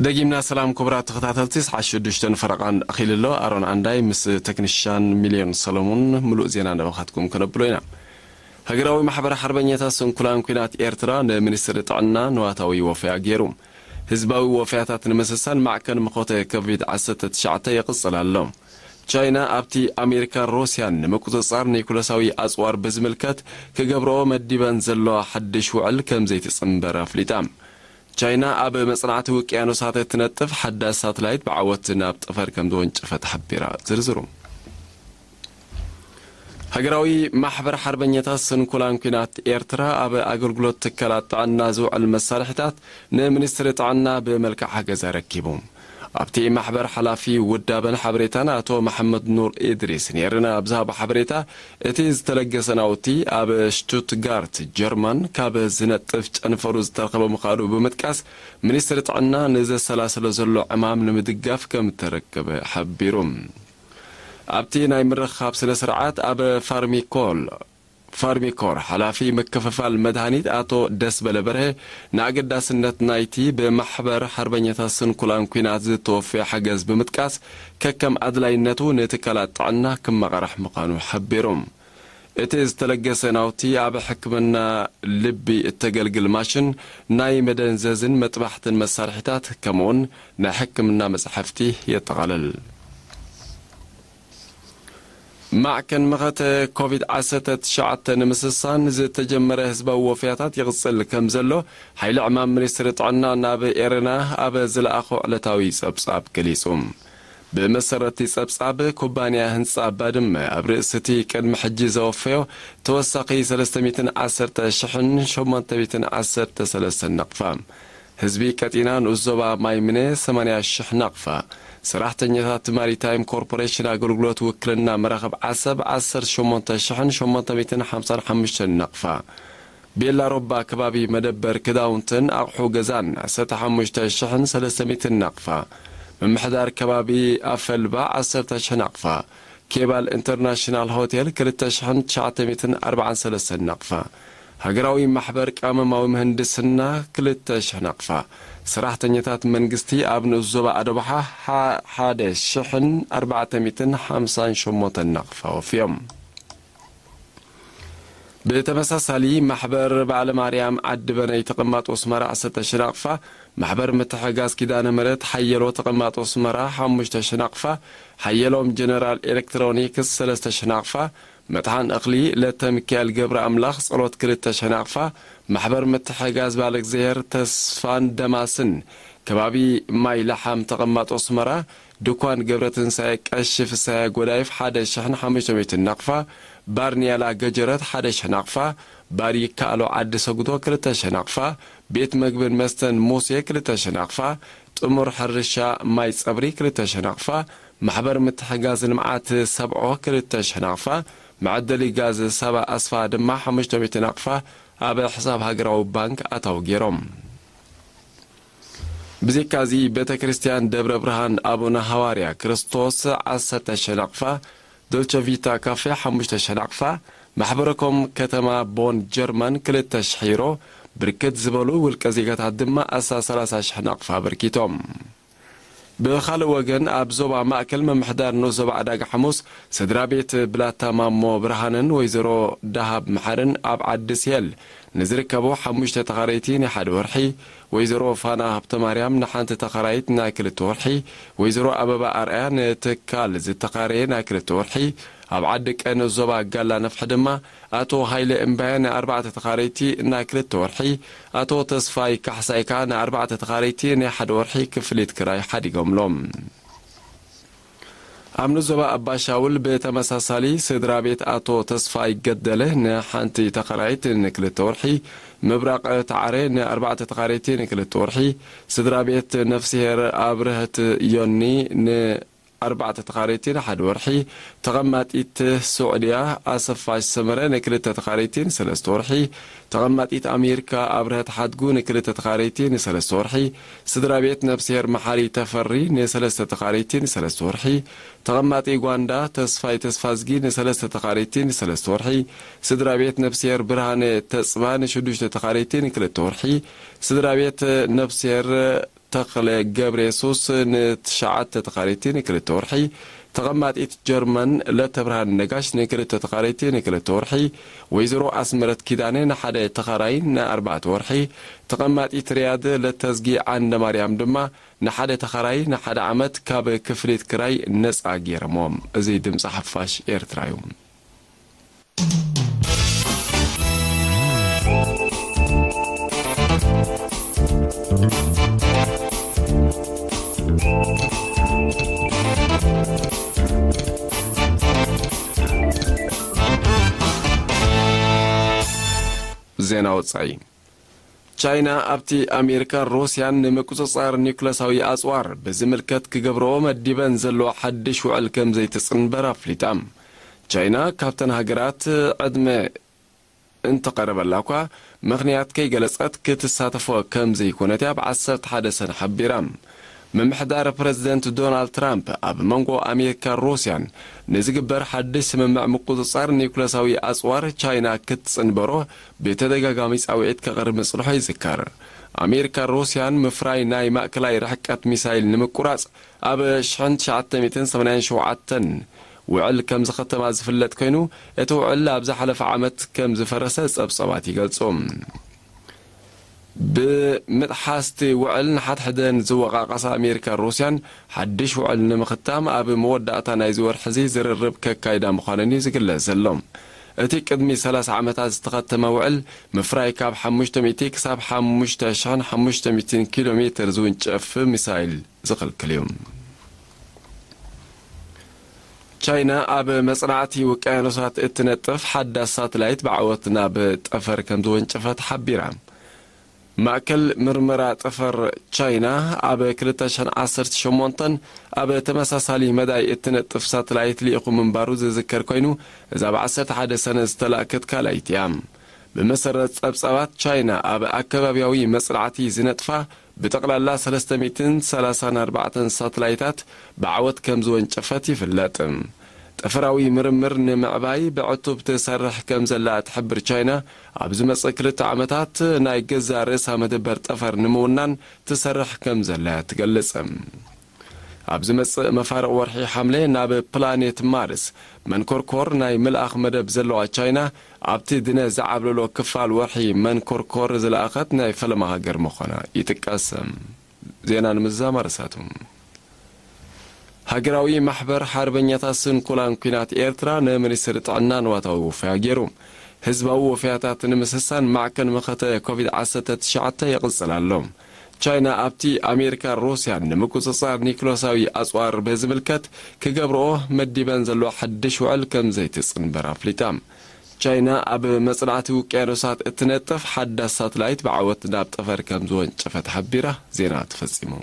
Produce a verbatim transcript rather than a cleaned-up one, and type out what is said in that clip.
ደጊምና ሰላም ክቡራት ተኸታተልቲ፣ ሰዓት ሽዱሽተን ፈረቓን አኺልሎ። አሮን አንዳይ ምስ ተክኒሻን ሚልዮን ሰለሙን ምሉእ ዜና ነበኻትኩም ከነብሎ ኢና። ሃገራዊ ማሕበር ሐርበኛታት ስንኩላን ኲናት ኤርትራ ንሚኒስትሪ ጥዕና ንዋታዊ ወፈያ ገይሩ። ህዝባዊ ወፈያታት ንምስሳን ማዕከን ምኾተ ኮቪድ ዐሰርተ ትሽዓተ ይቕጽል ኣሎ። ቻይና ኣብቲ ኣሜሪካን ሩስያን ንምቁጽጻር ኒኩለሳዊ ኣጽዋር ብዝምልከት ክገብርኦ መዲበን ዘለዋ ሓድሽ ውዕል ከም ዘይትጽንበር ኣፍሊጣ። ቻይና ኣብ መጽናዕቲ ውቅያኖሳት እትነጥፍ ሓዳስ ሳትላይት ብዓወት ናብ ጠፈር ከም ተወንጨፈት ሓቢራ። ዝርዝሩ። ሃገራዊ ማሕበር ሓርበኛታት ስንኩላን ኲናት ኤርትራ ኣብ ኣገልግሎት ትካላት ጥዕና ዝውዕል መሳርሒታት ንሚኒስትሪ ጥዕና ብመልክዕ ሓገዝ ኣረኪቡ። ኣብቲ ማሕበር ሓላፊ ውዳበን ሓበሬታን ኣቶ መሐመድ ኑር ኢድሪስ ኔርና ኣብ ዝሃቦ ሓበሬታ፣ እቲ ዝተለገሰ ናውቲ ኣብ ሽቱትጋርት ጀርመን ካብ ዝነጥፍ ጨንፈሩ ዝተረኸበ ምዃኑ ብምጥቃስ፣ ሚኒስትሪ ጥዕና ንዘሰላስሎ ዘሎ ዕማም ንምድጋፍ ከም እተረከበ ሓቢሩ። ኣብቲ ናይ ምርኻብ ስነ ስርዓት ኣብ ፋርሚኮል ፋርሚኮር ሓላፊ ምክፍፋል መድሃኒት ኣቶ ደስበለ በርሀ፣ ንኣገዳስነት ናይቲ ብማሕበር ሓርበኛታት ስንኩላን ኲናት ዝተወፍየ ሓገዝ ብምጥቃስ፣ ከከም ኣድላይነቱ ንትካላት ጥዕና ክመቐራሕ ምዃኑ ሓቢሩ። እቲ ዝተለገሰ ናውቲ ኣብ ሕክምና ልቢ እተገልግል ማሽን፣ ናይ መደንዘዝን መጥባሕትን መሳርሒታት፣ ከምኡውን ናይ ሕክምና መጽሓፍቲ የጠቓልል። ማዕከን መኸተ ኮቪድ ዐሰርተ ትሽዓተ ንምስሳን ዝተጀመረ ህዝባዊ ወፍያታት ይቕጽል ከም ዘሎ፣ ሓይሊ ዕማም ሚኒስትሪ ጥዕና ናብ ኤረና ኣብ ዝለኣኾ ዕለታዊ ጸብጻብ ገሊጹ። ብመሰረት እቲ ጸብጻብ፣ ኩባንያ ህንጻ ባድመ ኣብ ርእሲ እቲ ቅድሚ ሕጂ ዘወፈዮ ተወሳኺ ሰለስተ ሚእትን ዐሰርተ ሽሕን ሸሞንተ ሚእትን ዐሰርተ ሰለስተን ነቕፋ፣ ህዝቢ ቀጢና ንኡስ ዞባ ማይ ምነ ሰማንያ ሽሕ ናቕፋ፣ ሰራሕተኛታት ማሪታይም ኮርፖሬሽን ኣገልግሎት ውክልና መራኽብ ዓሰብ ዓሰርተ ሸሞንተ ሽሕን ሸሞንተ ሚእትን ሓምሳን ሓሙሽተን ናቕፋ፣ ቤላ ሮባ ከባቢ መደበር ክዳውንትን ኣቕሑ ገዛን ዓሰርተ ሓሙሽተ ሽሕን ሰለስተ ሚእትን ናቕፋ፣ ምምሕዳር ከባቢ ኣፈልባ ዓሰርተ ሽሕ ናቕፋ፣ ኬባል ኢንተርናሽናል ሆቴል ክልተ ሽሕን ትሽዓተ ሚእትን ኣርባዓን ሰለስተን ናቕፋ፣ ሃገራዊ ማሕበር ቀመማዊ ምህንድስና ክልተ ሽሕ ናቕፋ፣ ሰራሕተኛታት መንግስቲ ኣብ ንኡስ ዞባ ኣዶባሓ ሓ-፣ ሓደ ሽሕን ኣርባዕተ ሚእትን ሓምሳን ሸሞንተን ናቕፋ ወፍዮም። ብተመሳሳሊ፣ ማሕበር በዓለ ማርያም ዓዲ በነይ ተቐማጦ ኣስመራ ዓሰርተ ሽሕ ናቕፋ፣ ማሕበር ምትሕጋዝ ኪዳነ ምሕረት ሓየሎ ተቐማጦ ኣስመራ ሓሙሽተ ሽሕ ናቕፋ፣ ሓየሎም ጀነራል ኤሌክትሮኒክስ ሰለስተ ሽሕ ናቕፋ፣ መጥሓን እኽሊ ለተ ሚካኤል ገብረ ኣምላኽ ጸሎት ክልተ ሽሕ ናቕፋ፣ ማሕበር ምትሕጋዝ ባለእግዚሔር ተስፋን ደማስን ከባቢ ማይ ለሓም ተቐማጦ ኣስመራ፣ ድኳን ገብረትንሳኤ ቀሺ ፍስሃየ ጎዳይፍ ሓደ ሽሕን ሓሙሽተ ሚእትን ናቕፋ፣ ባር ንያላ ገጀረት ሓደ ሽሕ ናቕፋ፣ ባር ይከኣሎ ዓዲ ሰጉዶ ክልተ ሽሕ ናቕፋ፣ ቤት መግብን መስተን ሙሴ ክልተ ሽሕ ናቕፋ፣ ጥሙር ሕርሻ ማይ ጸብሪ ክልተ ሽሕ ናቕፋ፣ ማሕበር ምትሕጋዝ ልምዓት ሰብዖ ክልተ ሽሕ ናቕፋ፣ መዐደሊ ጋዝ ሳባ ኣስፋ ድማ ሓሙሽተ ሚእቲ ናቕፋ ኣብ ሕሳብ ሃገራዊ ባንክ ኣታዊ ገይሮም። ብዜካዚ፣ ቤተ ክርስቲያን ደብረ ብርሃን ኣቡነ ሃዋርያ ክርስቶስ ዐሰርተ ሺሕ ናቕፋ፣ ዶልቸ ቪታ ካፌ ሓሙሽተ ሺሕ ናቕፋ፣ ማሕበረኮም ከተማ ቦን ጀርመን ክልተ ሺሕ ዩሮ፣ ብርክት ዝበሉ ውልቀ ዜጋታት ድማ ኣስታት ሰላሳ ሺሕ ናቕፋ ኣበርኪቶም። ብኻልእ ወገን፣ ኣብ ዞባ ማእከል ምምሕዳር ንኡስ ዞባ ዕዳጋ ሓሙስ፣ ስድራ ቤት ብላታ ማሞ ብርሃንን ወይዘሮ ደሃብ መሓርን ኣብ ዓዲ ስየል ንዝርከቡ ሓሙሽተ ተኻረይቲ ናይ ሓደ ወርሒ፣ ወይዘሮ ፋና ሃብተማርያም ንሓንቲ ተኻራይት ናይ ክልተ ወርሒ፣ ወይዘሮ ኣበባ ኣርኣያ ንትካል ዝተኻረየ ናይ ክልተ ወርሒ፣ ኣብ ዓዲ ቀን ዞባ ጋላ ነፍሒ ድማ ኣቶ ሃይለ እምባየ ንኣርባዕተ ተኻረይቲ ናይ ክልተ ወርሒ፣ ኣቶ ተስፋይ ካሕሳይ ከኣ ንኣርባዕተ ተኻረይቲ ናይ ሓደ ወርሒ ክፍሊት ክራይ ሓዲጎምሎም። ኣብ ንዞባ ኣባሻውል ብተመሳሳሊ፣ ስድራ ቤት ኣቶ ተስፋይ ገደለ ንሓንቲ ተኻራይት ንክልተ ወርሒ፣ ምብራቕ ተዓረ ንኣርባዕተ ተኻረይቲ ንክልተ ወርሒ፣ ስድራ ቤት ነፍስሄር ኣብርህት ዮኒ ንኣርባዕተ ተኻረይቲ ንሓደ ወርሒ፣ ተቐማጢት ሱዕድያ ኣሰፋሽ ሰመረ ንክልተ ተኻረይቲ ንሰለስተ ወርሒ፣ ተቐማጢት ኣሜሪካ ኣብርሀት ሓድጉ ንክልተ ተኻረይቲ ንሰለስተ ወርሒ፣ ስድራ ቤት ነፍስሄር መሓሪ ተፈሪ ንሰለስተ ተኻረይቲ ንሰለስተ ወርሒ፣ ተቐማጢ ኡጋንዳ ተስፋይ ተስፋዝጊ ንሰለስተ ተኻረይቲ ንሰለስተ ወርሒ፣ ስድራ ቤት ነፍስሄር ብርሃነ ተጽባ ንሽዱሽተ ተኻረይቲ ንክልተ ወርሒ፣ ስድራ ቤት ነፍስሄር ተኽለ ገብረየሱስ ንትሽዓተ ተኻሪቲ ንክልተ ወርሒ፣ ተቐማጢት ጀርመን ለተብርሃን ነጋሽ ንክልተ ተኻሪቲ ንክልተ ወርሒ፣ ወይዘሮ ኣስመረት ኪዳነ ንሓደ ተኻራይ ንኣርባዕተ ወርሒ፣ ተቐማጢት ርያድ ለተዝጊ ዓንደማርያም ድማ ንሓደ ተኻራይ ንሓደ ዓመት ካብ ክፍሊት ክራይ ነጻ ገይረሞም። እዚ ድምጺ ሓፋሽ ኤርትራ እዩ። ዜና ወጻኢ። ቻይና ኣብቲ ኣሜሪካን ሩስያን ንምቁጽጻር ኒውክለሳዊ ኣጽዋር ብዝምልከት ክገብርኦ መዲበን ዘለዋ ሓድሽ ውዕል ከም ዘይትጽንበር ኣፍሊጣ። ቻይና ካብተን ሃገራት ዕድመ እንተቐረበላ እኳ፣ ምኽንያት ከይገለጸት ክትሳተፎ ከም ዘይኮነት እያ ኣብ ዓሰርተ ሓደ ሰነ ሓቢራ። ምምሕዳር ፕረዚደንት ዶናልድ ትራምፕ፣ ኣብ መንጎ ኣሜሪካን ሩስያን ንዝግበር ሓድሽ ስምምዕ ምቁጽጻር ኒውክለሳዊ ኣጽዋር ቻይና ክትጽንበሮ ብተደጋጋሚ ጻውዒት ከቕርብ ምጽንሖ ይዝከር። ኣሜሪካን ሩስያን ምፍራይ ናይ ማእከላይ ርሕቀት ሚሳይል ንምቁራጽ ኣብ ሽሕን ትሽዓተ ሚእትን ሰማንያን ሸውዓተን ውዕል ከም ዝኸተማ ዝፍለጥ ኮይኑ፣ እቲ ውዕል ኣብ ዝሓለፈ ዓመት ከም ዝፈረሰ ጸብጸባት ይገልጹ። ብምጥሓስቲ ውዕል ንሓድሕደን ዝወቃቀሳ ኣሜሪካን ሩስያን፣ ሓድሽ ውዕል ንምኽታም ኣብ መወዳእታ ናይዚ ወርሒ እዚ ዝርርብ ከካይዳ ምዃነን እዩ ዝግለጽ ዘሎ። እቲ ቅድሚ ሰላሳ ዓመታት ዝተኸተመ ውዕል፣ ምፍራይ ካብ ሓሙሽተ ሚእቲ ክሳብ ሓሙሽተ ሽሕን ሓሙሽተ ሚእትን ኪሎ ሜትር ዝውንጨፍ ሚሳይል ዝኽልክል እዩ። ቻይና ኣብ መጽናዕቲ ውቅያኖሳት እትነጥፍ ሓዳስ ሳትላይት ብዓወት ናብ ጠፈር ከም ዝወንጨፈት ሓቢራ። ማእከል ምርመራ ጠፈር ቻይና ኣብ ክልተ ሽሕን ዓሰርተ ሸሞንተን ኣብ ተመሳሳሊ መዳይ እትነጥፍ ሳትላይት ልኢኹ ምንባሩ ዝዝከር ኮይኑ፣ እዛ ብ ዓሰርተ ሓደ ሰነ ዝተላእከት ካልኣይት እያ። ብመሰረት ጸብጻባት፣ ቻይና ኣብ ኣከባብያዊ መጽናዕቲ ዝነጥፋ ብጠቕላላ ሰለስተ ሚእትን ሰላሳን ኣርባዕተን ሳትላይታት ብዓወት ከም ዝወንጨፈት ይፍለጥ። ጠፈራዊ ምርምር ንምዕባይ ብዕቱብ ትሰርሕ ከም ዘላ እትሕብር ቻይና፣ ኣብ ዝመጽእ ክልተ ዓመታት ናይ ገዛእ ርእሳ መደበር ጠፈር ንምውናን ትሰርሕ ከም ዘላ ትገልጽ። ኣብ ዝመጽእ መፋርቕ ወርሒ ሓምለ ናብ ፕላኔት ማርስ መንኮርኮር ናይ ምልኣኽ መደብ ዘለዋ ቻይና፣ ኣብቲ ድነ ዝዓብለሎ ክፋል ወርሒ መንኮርኮር ዝለኣኸት ናይ ፈለማ ሃገር ምዃና ይጥቀስ። ዜና ንምዝዛም ኣርእስታቱ። ሃገራዊ ማሕበር ሓርበኛታት ስንኩላን ኲናት ኤርትራ ንሚኒስትሪ ጥዕና ንዋታዊ ወፈያ ገይሩ። ህዝባዊ ወፈያታት ንምስሳን ማዕከን መኸተ ኮቪድ ዓሰርተ ትሽዓተ ይቕጽል ኣሎ። ቻይና ኣብቲ ኣሜሪካን ሩስያን ንምቁጽጻር ኒክሎሳዊ ኣጽዋር ብዝምልከት ክገብርኦ መዲበን ዘሎ ሓድሽ ውዕል ከም ዘይትጽንበር ኣፍሊጣ። ቻይና ኣብ መጽናዕቲ ውቅያኖሳት እትነጥፍ ሓዳስ ሳትላይት ብዓወት ናብ ጠፈር ከም ዝወንጨፈት ሓቢራ። ዜና ተፈጺሙ።